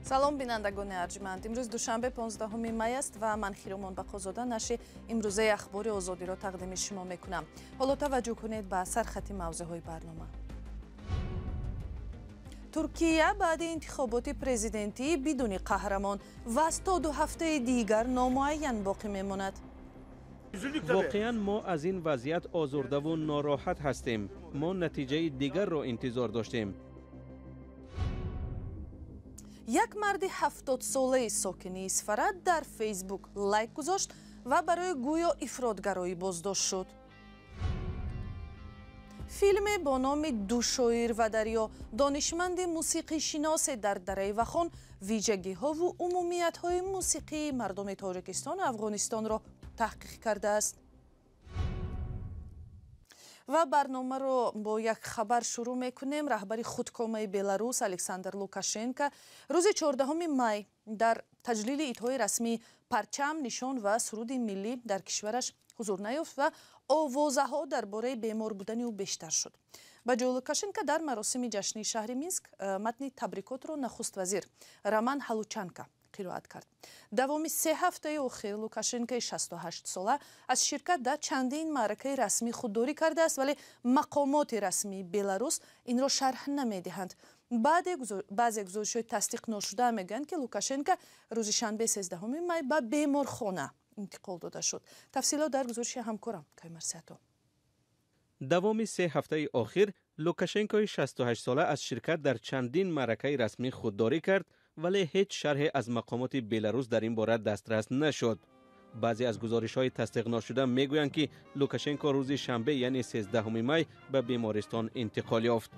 Салом, бинандагони арҷманд. Имрӯз душанбе 15 май аст ва ман Хиромон Бақозода нашри имрӯзаи Ахбори Озодиро тақдими шумо мекунам. Ҳоло таваҷҷӯҳ кунед ба сархати мавзӯъҳои барнома. Туркия баъди интихоботи президентӣ бидуни қаҳрамон ва то 2 ҳафтаи дигар номуайян боқӣ мемонад. Воқеан мо аз ин вазъият озурдаву нороҳат ҳастем. Мо натиҷаи дигарро интизор доштем. Як марди 70-солаи сокини Исфара дар Фейсбук лайк гузошт ва барои гӯё ифротгароӣ боздошт шуд. Филме бо номи «Ду шоир ва дарё» донишманди мусиқишиносе дар дараи Вахон вижагиҳову умумиятҳои мусиқии мардуми Тоҷикистону Афғонистонро таҳқиқ кардааст. Ва барномаро бо як хабар шурӯъ мекунем. Раҳбари худкомаи Беларус Александр Лукашенко рӯзи 14 май дар таҷлили идҳои расмии парчам, нишон ва суруди миллӣ дар кишвараш ҳузур наёфт ва овозаҳо дар бораи бемор будани ӯ бештар шуд. Ба ҷои Лукашенко дар маросими ҷашнии шаҳри Минск матни табрикотро нахуствазир Роман Ҳалучанка қироат кард. Давоми 3 ҳафтаи охир Лукашенкои 68-сола аз ширкат дар чандин маъракаи расмӣ худдорӣ кардааст, вале мақомоти расмии Беларус инро шарҳ намедиҳанд. Баъзе гузоришҳои тасдиқ ношуда мегӯянд, ки Лукашенко рӯзи шанбе 13 май ба беморхона интиқол дода шуд. Тафсилот дар гузориши ҳамкорам Каймарсиато. Давоми 3 ҳафтаи охир Лукашенкои 68-сола аз ширкат дар чандин маъракаи расмӣ худдорӣ кард, вале ҳеҷ шарҳе аз мақомоти Беларус дар ин бора дастрас нашуд. Баъзе аз гузоришҳои тасдиқношуда мегӯянд, ки Лукашенко рӯзи шанбе, яъне 13 май, ба бемористон интиқол ёфт.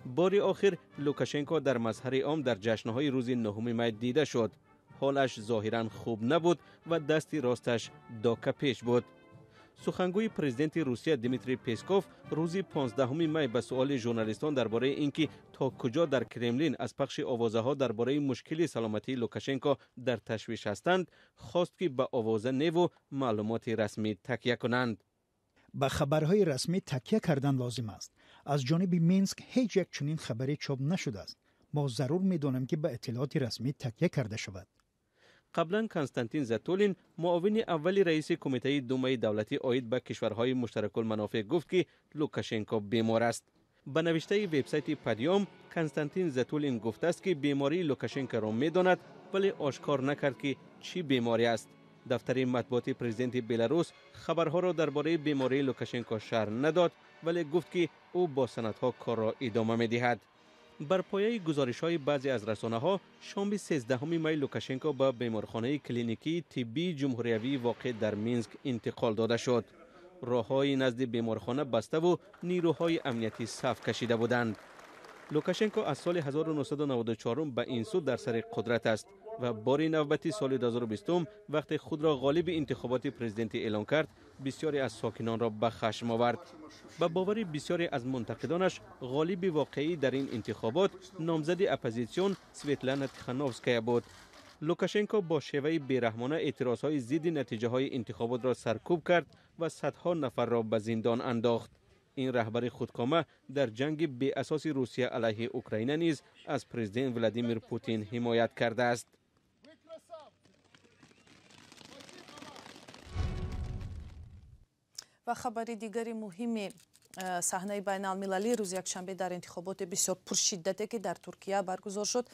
Бори охир Лукашенко дар мазҳари ом дар ҷашнҳои рӯзи 9 май дида шуд. Ҳолаш зоҳиран хуб набуд ва дасти росташ дока пеш буд. Сухангӯи президенти Русия Дмитрий Песков рӯзи 15 май ба суоли журналистон дар бораи ин ки то куҷо дар Кремлин аз пахши овозаҳо дар бораи мушкили саломатии Лукашенко дар ташвиш ҳастанд, хост ки ба овоза неву маълумоти расмӣ такя кунанд. Ба хабарҳои расмӣ такя кардан лозим аст. Аз ҷониби Минск ҳеҷ як чунин хабаре чоп нашудааст. Мо зарур медонем, ки ба иттилооти расмӣ такя карда шавад. Қаблан Константин Затулин, муовини аввали раиси кумитаи Думаи давлатӣ оид ба кишварҳои муштаракулманофеъ, гуфт, ки Лукашенко бемор аст. Ба навиштаи вебсайти Падиём, Константин Затулин гуфтааст, ки бемории Лукашенкоро медонад, вале ошкор накард, ки чӣ беморӣ аст. Дафтари матбуоти президенти Беларус хабарҳоро дар бораи бемории Лукашенко шарҳ надод, вале гуфт, ки ӯ бо санадҳо корро идома медиҳад. Бар пояи гузоришҳои баъзе аз расонаҳо, шоми 13 май Лукашенко ба беморхонаи клиникии тиббии ҷумҳуриявии воқеъ дар Минск интиқол дода шуд. Роҳҳои назди беморхона баставу нирӯҳои амниятӣ саф кашида буданд. Лукашенко аз соли 1994 ба ин сӯ дар сари қудрат аст ва бори навбати соли 2020 вақте худро ғолиби интихоботи президентӣ эълон кард, бисёре аз сокинонро ба хашм овард. Ба бовари бисёре аз мунтақидонаш, ғолиби воқеӣ дар ин интихобот номзади оппозитсион Светлана Тихановская буд. Лукашенко бо шеваи бераҳмона эътирозҳои зидди натиҷаҳои интихоботро саркӯб кард ва садҳо нафарро ба зиндон андохт. Ин раҳбари худкома дар ҷанги беасоси Русия алайҳи Украина низ аз президент Владимир Путин ҳимоят кардааст. Ва хабари дигари муҳими саҳнаи байналмилалӣ: рӯзи якшанбе дар интихоботи бисёр пуршиддате, ки дар Туркия баргузор шуд,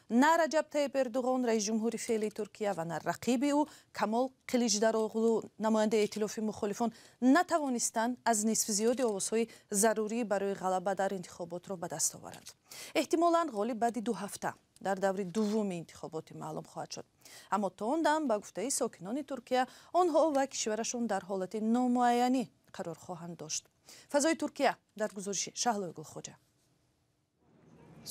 на Раҷаб Тайиб Эрдуғон, раиси ҷумҳури феълии Туркия, ва на рақиби ӯ Камол Қиличдароғлу, намояндаи эътилофи мухолифон, натавонистанд аз нисфи зиёди овозҳои зарурӣ барои ғалаба дар интихоботро ба даст оваранд. Эҳтимолан ғолиб баъди 2 ҳафта дар даври дуввуми интихоботӣ маълум хоҳад шуд. Аммо то он дам, ба гуфтаи сокинони Туркия, онҳо ва кишварашон дар ҳолати номуайянӣ қарор хоҳанд дошт. Фазои Туркия дар гузориши Шаҳлои Гулхоҷа.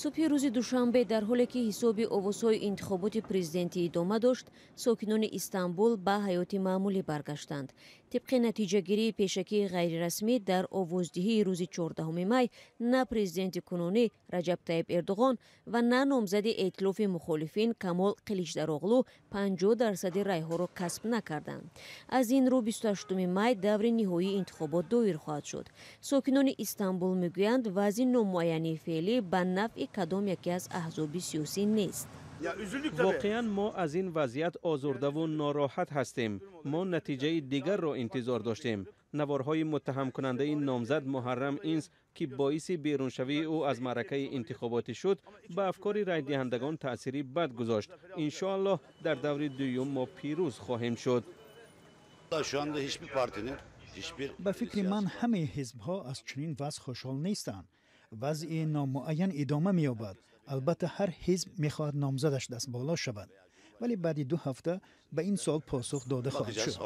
Субҳи рӯзи душанбе, дар ҳоле ки ҳисоби овозҳои интихоботи президентӣ идома дошт, сокинони Истанбул ба ҳаёти маъмулӣ баргаштанд. Тибқи натиҷагирии пешакии ғайрирасмӣ дар овоздиҳии рӯзи 14 май, на президенти кунунӣ Раҷаб Тайиб Эрдуғон ва на номзади эътилофи мухолифин Камол Қиличдароғлу 50% райҳоро касб накарданд. Аз ин рӯ 28 май даври ниҳоии интихобот доир хоҳад шуд. Сокинони Истанбул мегӯянд, вазъи номуайянии феълӣ ба нафъи кадом яке аз аҳзоби сиёсӣ нест. Воқеан мо аз ин вазъият озурдаву нороҳат ҳастем. Мо натиҷаи дигарро интизор доштем. Наворҳои муттаҳамкунандаи номзад Муҳаррам Инс, ки боиси беруншавии ӯ аз маъракаи интихоботӣ шуд, ба афкори райдиҳандагон таъсири бад гузошт. Иншоаллоҳ, дар даври дуюм мо пирӯз хоҳем шуд. Ба фикри ман, ҳамаи ҳизбҳо аз чунин вазъ хушҳол нестанд. Вазъи номуайян идома меёбад. Албатта, ҳар ҳизб мехоҳад номзадаш дастболо шавад, вале баъди 2 ҳафта ба ин суол посух дода хоҳад шуд.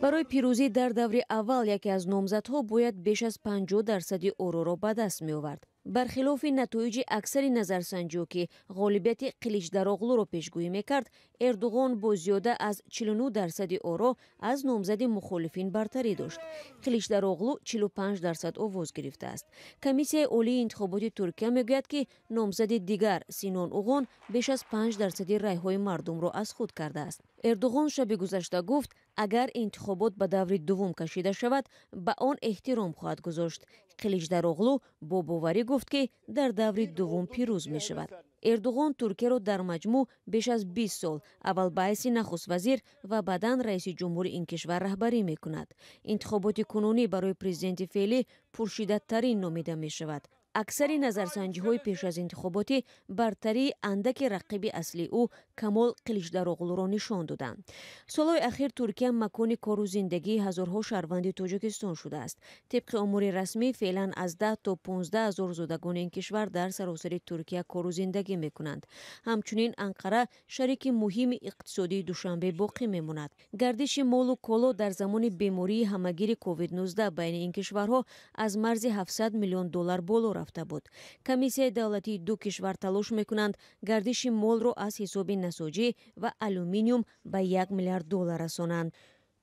Барои пирӯзӣ дар даври аввал яке аз номзадҳо бояд беш аз 50 дарсади ороро ба даст меовард. Бархилофи натоиҷи аксари назарсанҷиҳо, ки ғолибияти Қиличдароғлуро пешгӯӣ мекард, Эрдуғон бо зиёда аз 49 дарсади оро аз номзади мухолифин бартарӣ дошт. Қиличдароғлу 45% овоз гирифтааст. Комиссияи Олии интихоботи Туркия мегӯяд, ки номзади дигар, Синон Уғон, беш аз 5 дарсади райҳои мардумро аз худ кардааст. Эрдуғон шаби гузашта гуфт, агар интихобот ба даври дуввум кашида шавад, ба он эҳтиром хоҳад гузошт. Қиличдароғлу бо боварӣ гуфт, ки дар даври дуввум пирӯз мешавад. Эрдуғон Туркияро дар маҷмӯъ беш аз 20 сол аввал ба ҳайси нахуствазир ва баъдан раиси ҷумҳури ин кишвар раҳбарӣ мекунад. Интихоботи кунунӣ барои президенти феълӣ пуршиддаттарин номида мешавад. Аксари назарсанҷиҳои пеш аз интихоботӣ бартарии андаки рақиби аслии ӯ, Камол Қиличдароғлуро, нишон доданд. Солҳои ахир Туркия макони кору зиндагии ҳазорҳо шаҳрванди Тоҷикистон шудааст. Тибқи омори расмӣ, феълан аз 10 то 15 ҳазор зодагони ин кишвар дар саросари Туркия кору зиндагӣ мекунанд. Ҳамчунин Анқара шарики муҳими иқтисодии Душанбе боқӣ мемонад. Гардиши молу коло дар замони бемории ҳамагири COVID-19 байни ин кишварҳо аз марзи 700 миллион доллар боло рафта буд. Комиссияи давлатии ду кишвар талош мекунанд, гардиши молро аз ҳисоби насоҷӣ ва алюминиум ба 1 миллиард доллар расонанд.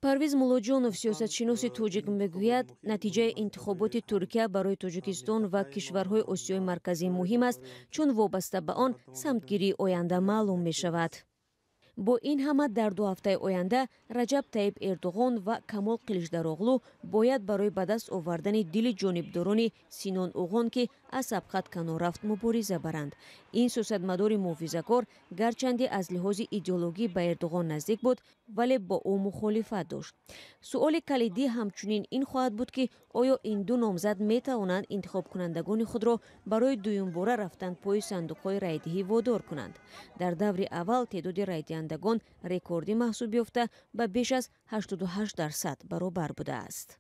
Парвиз Муллоҷонов, сиёсатшиноси тоҷик, мегӯяд, натиҷаи интихоботи Туркия барои Тоҷикистон ва кишварҳои Осиёи Марказӣ муҳим аст, чун вобаста ба он самтгирии оянда маълум мешавад. Бо ин ҳама, дар 2 ҳафтаи оянда Раҷаб Таиб Эрдуғон ва Камол Қиличдароғлу бояд барои ба даст овардани дили ҷонибдорони Синон Уғон, ки аз сабқат канор рафт, мубориза баранд. Ин сиёсатмадори муҳофизакор гарчанде аз лиҳози идеологӣ ба Эрдуғон наздик буд, вале бо ӯ мухолифат дошт. Суоли калидӣ ҳамчунин ин хоҳад буд, ки оё ин ду номзад метавонанд интихобкунандагони худро барои дуюмбора рафтан пои сандуқҳои райдиҳӣ водор кунанд. Дар даври аввал теъдоди райдиҳандагон рекордӣ маҳсуб ёфта, ба беш аз 88% баробар будааст.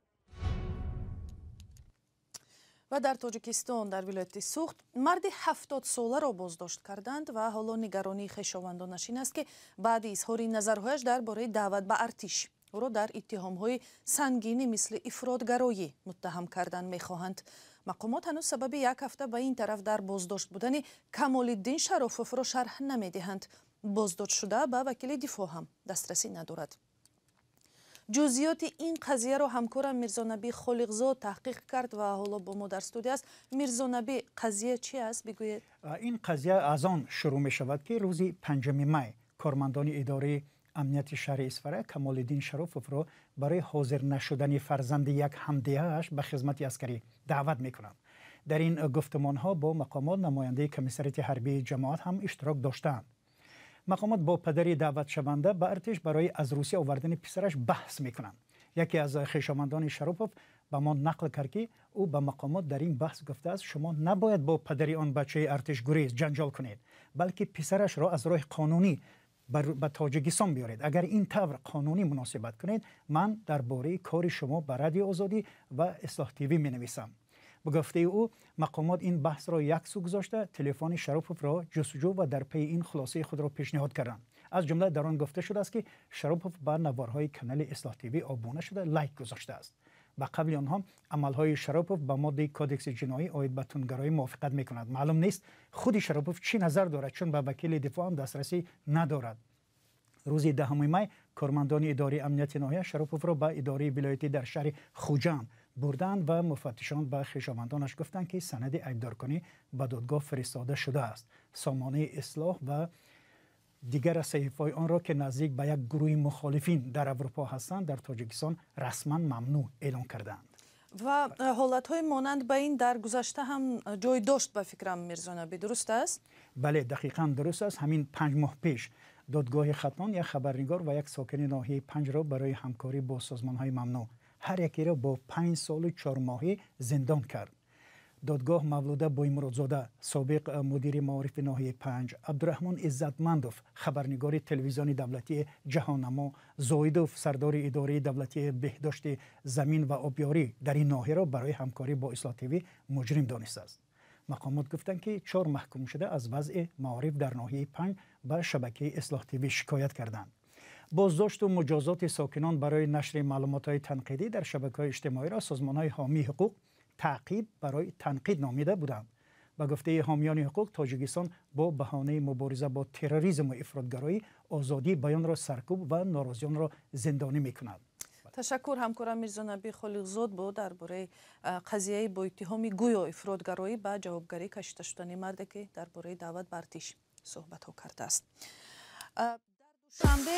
Ва дар Тоҷикистон, дар вилояти Суғд, марди 70-соларо боздошт карданд ва ҳоло нигаронии хешовандонаш ин аст, ки баъди изҳори назарҳояш дар бораи даъват ба артиш ӯро дар иттиҳомҳои сангинӣ мисли ифротгароӣ муттаҳам кардан мехоҳанд. Мақомот ҳанӯз сабаби як ҳафта ба ин тараф дар боздошт будани Камолиддин Шарофовро шарҳ намедиҳанд. Боздоштшуда ба вакили дифоъ ҳам дастрасӣ надорад. Ҷузъиёти ин қазияро ҳамкорам Мирзонабӣ Холиқзод таҳқиқ кард ва ҳоло бо мо дар студия аст. Мирзонабӣ, қазия чи аст, бигӯед. Ин қазия аз он шурӯъ мешавад, ки рӯзи 5 май кормандони идораи амнияти шаҳри Исфара Камолиддин Шарофовро барои ҳозир нашудани фарзанди як ҳамдеҳааш ба хизмати аскарӣ даъват мекунанд. Дар ин гуфтумонҳо бо мақомот намояндаи комиссариати ҳарбии ҷамоат ҳам иштирок доштаанд. Мақомот бо падари даъватшаванда ба артиш барои аз Русия овардани писараш баҳс мекунанд. Яке аз хешовандони Шаропов ба мо нақл кард, ки ӯ ба мақомот дар ин баҳс гуфтааст: «Шумо набояд бо падари он бачаи артишгурез ҷанҷол кунед, балки писарашро аз роҳи қонунӣ ба Тоҷикистон биёред. Агар ин тавр қонунӣ муносибат кунед, ман дар бораи кори шумо ба Радио Озодӣ ва Ислоҳ ТВ менависам». Ба гуфтаи ӯ, мақомот ин баҳсро як сӯ гузошта, телефони Шароповро ҷустуҷӯ ва дар пайи ин хулосаи худро пешниҳод карданд. Аз ҷумла дар он гуфта шудааст, ки Шаропов ба наворҳои канали Ислоҳ ТВ обуна шуда, лайк гузоштааст. Ба қавли онҳо, амалҳои Шаропов ба моддаи Кодекси ҷиноӣ оид ба тундгароӣ мувофиқат мекунад. Маълум нест, худи Шаропов чӣ назар дорад, чун ба вакили дифоъ ҳам дастрасӣ надорад. Рӯзи 10 май кормандони идораи амнияти ноҳия Шароповро ба идораи вилоятӣ дар шаҳри Хуҷанд бурданд ва муфаттишон ба хешовандонаш гуфтанд, ки санади айбдоркунӣ ба додгоҳ фиристода шудааст. Сомонаи Ислоҳ ва дигар саҳифаҳои онро, ки наздик ба як гурӯҳи мухолифин дар Аврупо ҳастанд, дар Тоҷикистон расман мамнӯъ эълон кардаанд. Ва ҳолатҳои монанд ба ин дар гузашта ҳам ҷой дошт, ба фикрам, Мирзонаби, дуруст аст? Бале, дақиқан дуруст аст. Ҳамин 5 моҳ пеш додгоҳи Хатлон як хабарнигор ва як сокини ноҳияи Панҷро барои ҳамкорӣ бо созмонҳои мамнӯъ ҳар якеро бо 5 солу 4 моҳӣ зиндон кард. Додгоҳ Мавлуда Боймуродзода, собиқ мудири маорифи ноҳияи Панҷ, Абдураҳмон Иззатмандов, хабарнигори телевизиони давлатии Ҷаҳоннамо, Зоидов, сардори идораи давлатии беҳдошти замин ва обёрӣ дар ин ноҳияро барои ҳамкорӣ бо Ислоҳ ТВ муҷрим донистааст. Мақомот гуфтанд, ки 4 маҳкумшуда аз вазъи маориф дар ноҳияи Панҷ ба шабакаи Ислоҳ ТВ шикоят карданд. Боздошту муҷозоти сокинон барои нашри маълумотҳои танқидӣ дар шабакаҳои иҷтимоиро созмонҳои ҳомии ҳуқуқ таъқиб барои танқид номида буданд. Ба гуфтаи ҳомиёни ҳуқуқ, Тоҷикистон бо баҳонаи мубориза бо терроризму ифротгароӣ озодии баёнро саркӯб ва норозиёнро зиндонӣ мекунад. Ташаккур. Ҳамкорам Мирзонаби Холиқзод бо дар бораи қазияи бо иттиҳоми гӯё ифротгароӣ ба ҷавобгарӣ кашида шудани марде, ки дар бораи даъват ба артиш суҳбатҳо кардааст. Дар Душанбе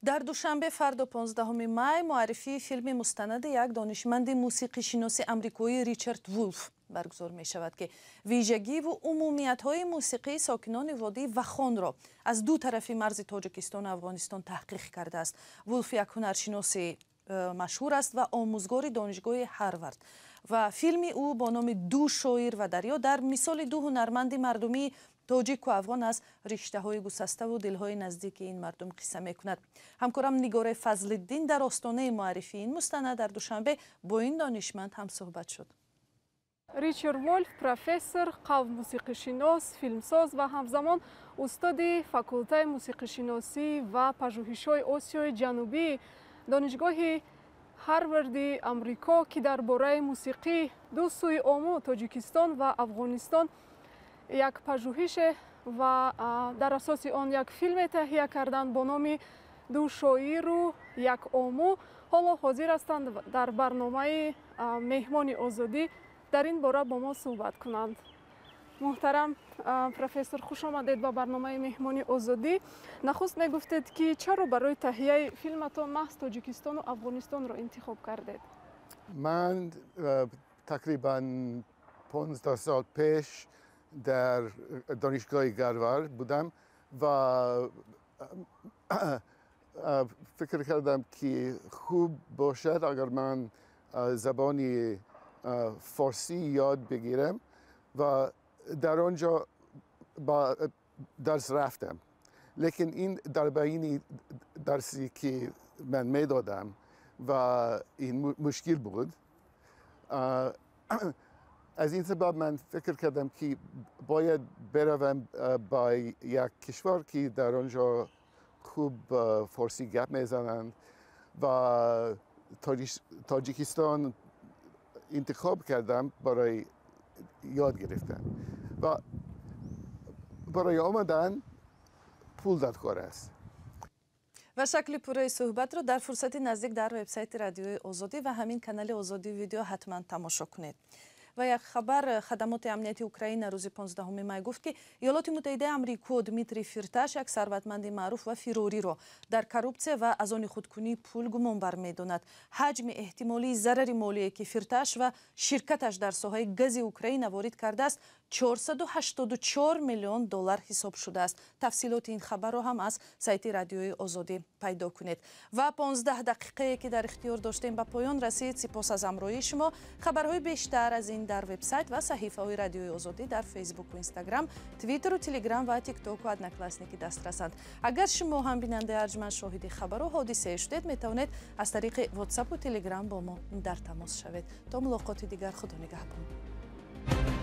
дар Душанбе фардо 15 май муаррифии филми мустанади як донишманди мусиқишиноси амрикоӣ Ричард Вулф баргузор мешавад, ки вижагиву умумиятҳои мусиқии сокинони водии Вахонро аз ду тарафи марзи Тоҷикистону Афғонистон таҳқиқ кардааст. Вулф як ҳунаршиноси машҳур аст ва омӯзгори донишгоҳи Ҳарвард. Ва филми ӯ бо номи «Ду шоир ва дарё» дар мисоли ду ҳунарманди мардумии тоҷику афғон аз риштаҳои гусаставу дилҳои наздики ин мардум қисса мекунад. Ҳамкорам Нигораи Фазлиддин дар остонаи муаррифии ин мустанад дар Душанбе бо ин донишманд ҳамсӯҳбат шуд. Ричард Волф профессор, қавммусиқишинос, филмсоз ва ҳамзамон устоди факултаи мусиқишиносӣ ва пажӯҳишҳои Осиёи Ҷанубии донишгоҳи Ҳарварди Амрико, ки дар бораи мусиқӣ ду сӯи Ому, Тоҷикистон ва Афғонистон, як пажӯҳише ва дар асоси он як филме таҳия карданд бо номи «Ду шоиру як Ому», ҳоло ҳозир ҳастанд дар барномаи «Меҳмони озодӣ» дар ин бора бо мо суҳбат кунанд. Муҳтарам профессор, хуш омадед ба барномаи «Меҳмони озодӣ». Нахуст мегуфтед, ки чаро барои таҳияи филматон маҳз Тоҷикистону Афғонистонро интихоб кардед? Ман тақрибан 15 сол пеш дар донишгоҳи Гарвард будам ва фикр кардам, ки хуб бошад, агар ман забони форсӣ ёд бигирам, ва дар он ҷо ба дарс рафтам. Лекин ин дар байни дарсе ки ман медодам ва ин мушкил буд. Аз ин сабаб ман фикр кардам, ки бояд биравам ба як кишвар, ки дар он ҷо хуб форсӣ гап мезананд, ва Тоҷикистон интихоб кардам барои ёд гирифтан. Ва барои омадан пул даркор аст. Ва шакли пурраи суҳбатро дар фурсати наздик дар вебсайти Радиои Озодӣ ва ҳамин канали Озодӣ Видео ҳатман тамошо кунед. Ва як хабар: хадамоти амнияти Украина рӯзи 15 май гуфт, ки Иёлоти Муттаҳидаи Амрико Дмитрий Фирташ, як сарватманди маъруф ва фирориро, дар коррупсия ва аз они худкунии пул гумонбар медонад. Ҳаҷми эҳтимолии зарари молие, ки Фирташ ва ширкаташ дар соҳаи гази Украина ворид кардааст, 484 миллион доллар ҳисоб шудааст. Тафсилоти ин хабарро ҳам аз сайти Радиои Озодӣ пайдо кунед. Ва 15 дақиқае, ки дар ихтиёр доштем, ба поён расид. Сипос аз ҳамроҳии шумо. Хабарҳои бештар аз ин дар вебсайт ва саҳифаҳои Радиои Озодӣ дар Фейсбуку, Инстаграм, Твиттеру, Телеграм ва Тиктоку Одноклассники дастрасанд. Агар шумо ҳам, бинандаи арҷманд, шоҳиди хабару ҳодисае шудед, метавонед аз тариқи Ватсапу Телеграм бо мо дар тамос шавед. То мулоқоти дигар, Худо нигаҳбон.